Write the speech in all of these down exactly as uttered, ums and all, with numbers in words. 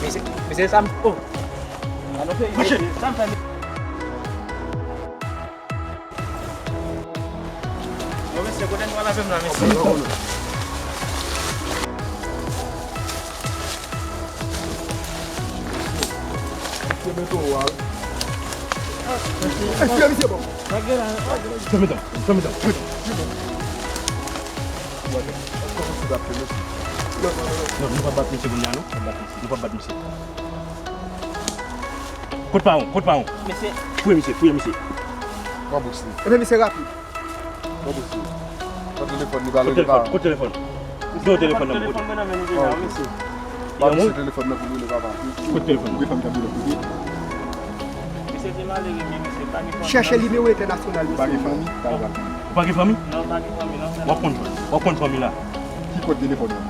Mesye, mesye, sa m, oh. Mache. Sa m fè. Yo, mesye, kote nou al avè m la, mesye? Fèmen tan, fèmen tan, fèmen tan. Non, nou pa bat misye kounye a, non. Nou pa bat misye. Kot pa w, kot pa w? Mesye. Fouye misye, fouye misye. Pran bous li. Ebyen, misye rapid. Pran bous li. Pran telefòn li, ba rele pa. Kot telefòn? Gen yon telefòn nan men nou deja, mesye. Ba misye telefòn nan pou l rele papa. Kot telefòn nan? Gen fanm k ap rele pou li. Misye te malere, men misye pa gen fanmi. Chèche nimewo entènasyonal, mesye. Pa gen fanmi, pa gen fanmi. Ou pa gen fanmi? Non, pa gen fanmi, non. W ap konn, w ap konn fanmi la. Ki kòd telefòn nan?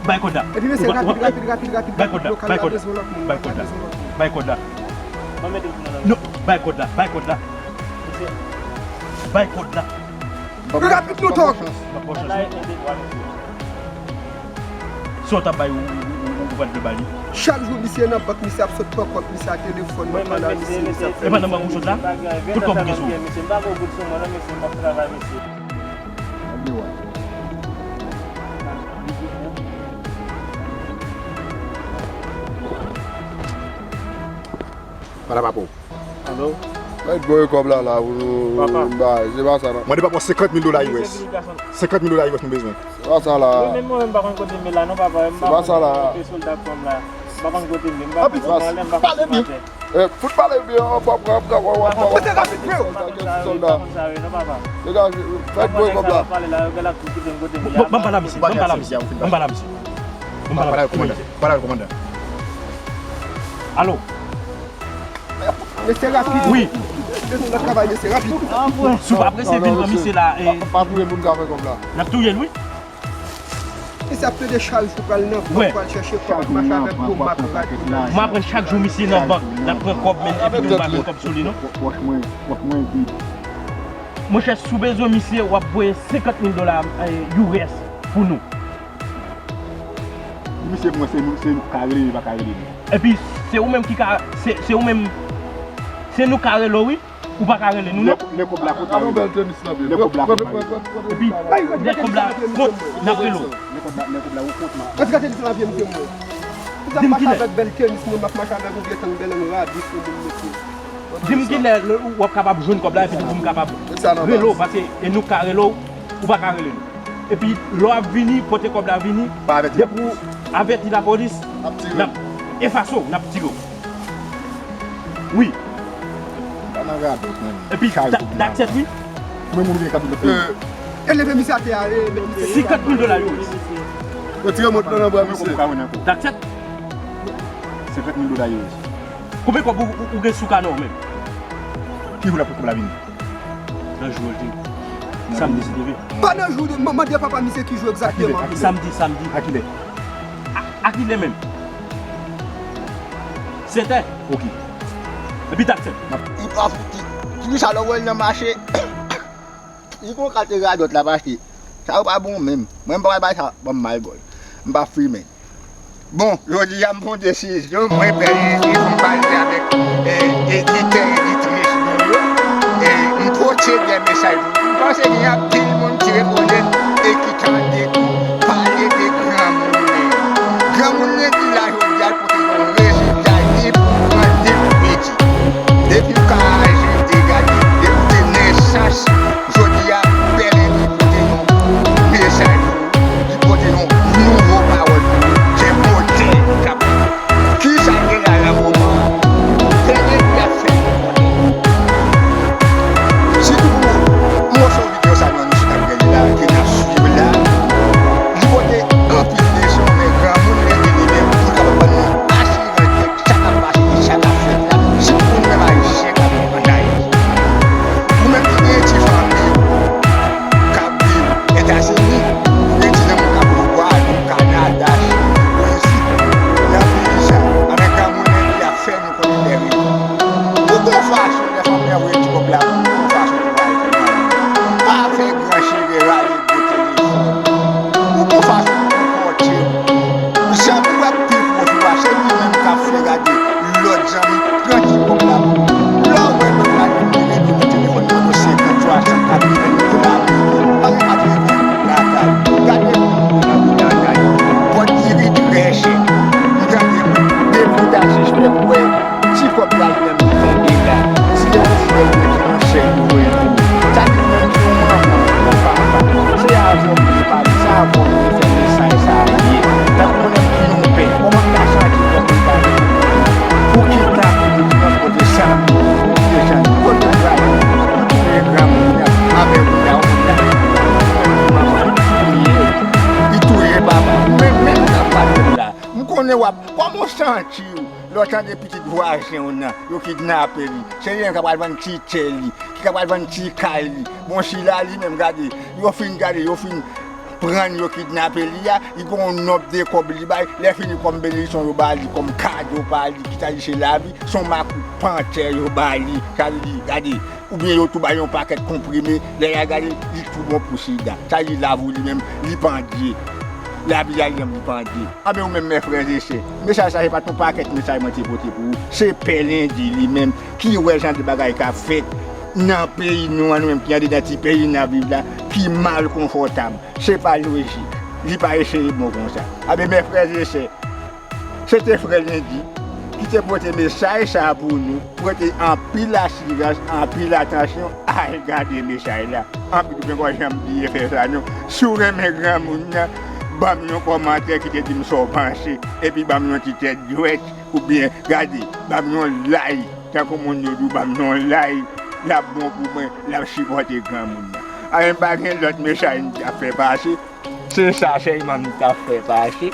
Bay kòd la. Epi mesye, rapid, rapid, rapid, rapid, bay kòd la, bay kòd la, bay kòd la. Bay kòd la. Non, bay kòd la, bay kòd la. Bay kòd la. Rapid nou tok. Si w t ap bay ou, ou, ou, ou, ou pa t vle ba li. Chak jou misye nan bank, misye ap sot pran kòb, misye a telefòn, mwen pale a misye, misye ap fè. E pa nan bank ou sot la? Tout kòb ou gen sou ou. Mesye, m pa gen goud sou mwen non, mesye, m ap travay, mesye. Pale a papa w. Alo? Mèt voye kòb la, la, pou nou. Papa. Bay, se pa sa, non. Mande papa w senkant mil dola U S. Senkant mil dola U S nou bezwen. Se pa sa, la. Wi, men mwen menm, m pa konn kote m ye la, non, papa. Se pa sa, la. M pa konn kote m ye. M pa konn kote m ye. M pa konn kote m ye. Eh, fout pale byen, w ap, w ap, w ap, w ap, w ap, w ap. Mete rapid, freo. Degaj, fèk voye kòb la. Bon, bon, ban m pale a misye, ban m pale a misye. Ban m pale a misye. Ban m pale a misye. Pale a kòmandan. Alo? Mesye, rapid. Wi. Mesye, nan travay, mesye, rapid. Si w pa prese vin pran misye la, e. Pa touye moun k ap fè kòb la. N ap touye l, wi. Mesye ap plede chak jou pral nan bank, pral chèche kòb, ap mache avèk gwo mak, rat. Mwen aprann chak jou misye nan bank, l ap pran kòb, men epi tou l pa gen kòb sou li, non. Pòch mwen, pòch mwen vid. Monchè, si w bezwen misye, w ap voye senkant mil dola, e, U S pou nou. Misye, mwen, se nou, se nou k ka rele, li pa ka rele nou. Epi, se ou menm ki ka, se, se ou menm, se nou k ka rele w, wi. Ou pa ka rele nou, non. Lè, lè kòb la kout la, lè kòb la kout la. Epi, lè kòb la kout, n ap rele w. Lè kòb la, lè kòb la kout la. Anti gate li se nan vye misye mwen. Di m kilè. M ap mache avèk bèl tenis mwen, m ap mache avèk yon vye tang bèl an rabi sou moun, mesye. Di m kilè w ap kapab jwenn kòb la, epi pou m kapab rele w, paske e nou ka rele w, ou pa ka rele nou. Epi, lè w ap vini, pote kòb la vini, depi w avèti lapolis, n ap efase w, n ap tire w. Wi. Pa nan radòt, menm. Epi, dat sèt, wi. Mwen, moun gen kapital peyi. E leve misye atè a, e met misye. Senkant mil dola U S. Retire mòt lan nan bra misye. Dat sèt. Senkant mil dola U S. Konbyen kòb ou, ou, ou gen sou kanè w menm? Ki jou l ap fè kòb la vini? Nan jou yo te. Samdi si Dye vle. Pa nan jou, m mande papa misye ki jou egzakteman. Samdi, samdi. A kilè? A, a kilè menm? Sèt è. Ok. Epi dat sèt. Li pa fouti. Poukisa lè w wè l nan mache? Li gon kalite radòt l ap achte. Sa yo pa bon menm. Mwen m pa pral bay sa, ban m mal bòl. M pa fimen. Bon, jodi a m pran desizyon, mwen pèdi pou m pale avèk, eh, editè, editris nou yo. E m pote de mesaj pou nou. M panse gen anpil moun ki rekonèt e ki tande tou pale de granmoun. Granmoun nan di la jodi a l pote yon rezilta ni pou pran ni pou pèdi. Depi w ka aji, w te gade, depi w te nesans, jodi a, Bèlen li pote yon mesaj pou ou, li pote yon nouvo pawòl pou ou, se modèl k ap. Kisa gen la nan moman an? Fè de l ap fè. Si tou pou mwen, m wè se yon videyo sa nan nou Kòman w santi w lè w tande pitit vwazen w nan, yo kidnape li? Se li menm k ap al vann ti tè li, ki k ap al vann ti kay li. Bon, sila li menm, gade, yo fin, gade, yo fin pran l, yo kidnape li a, li gen yon nòb de kòb li bay, lè fini kòm benediksyon yo ba li, kòm kado pa li, ki ta li se lavi, se yon makou pantè yo ba li, sa li di, gade, oubyen yo tou ba yon pakèt konprime, lè y al gade, li tou bon pou sida. Sa li lavi li menm, li pandye. Lavi a li menm, li pandye. Anben ou menm, mè frè e sè, mesaj sa se pa t yon pakèt mesaj mwen te pote pou ou. Se Pè Lendi li menm ki wè jan de bagay k ap fèt nan peyi nou an, nou menm ki andedan ti peyi n ap viv la, ki mal konfòtab. Se pa lojik. Li pa eseye bon konsa. Anben, mè frè e sè, se te frè Lendi ki te pote mesaj sa a pou nou, pote anpil asirans, anpil atansyon, al gade mesaj la. Anpil, ou gen kò janm bliye fè sa non. Si w renmen granmoun nan, ban m yon kòmantè ki te di m sa w panse, epi ban m yon ti tèt dwèt, oubyen, gade, ban m yon like, tankou moun yo di w, ban m yon like, l ap bon pou mwen, l ap sipòte granmoun nan. Anben, m pa gen lòt mesaj m t ap fè pase. Se sa sèlman m t ap fè pase.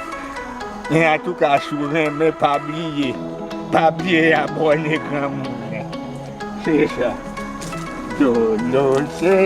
Men antouka, si w renmen, pa bliye, pa bliye abòne granmoun nan. Se sa. Dolose.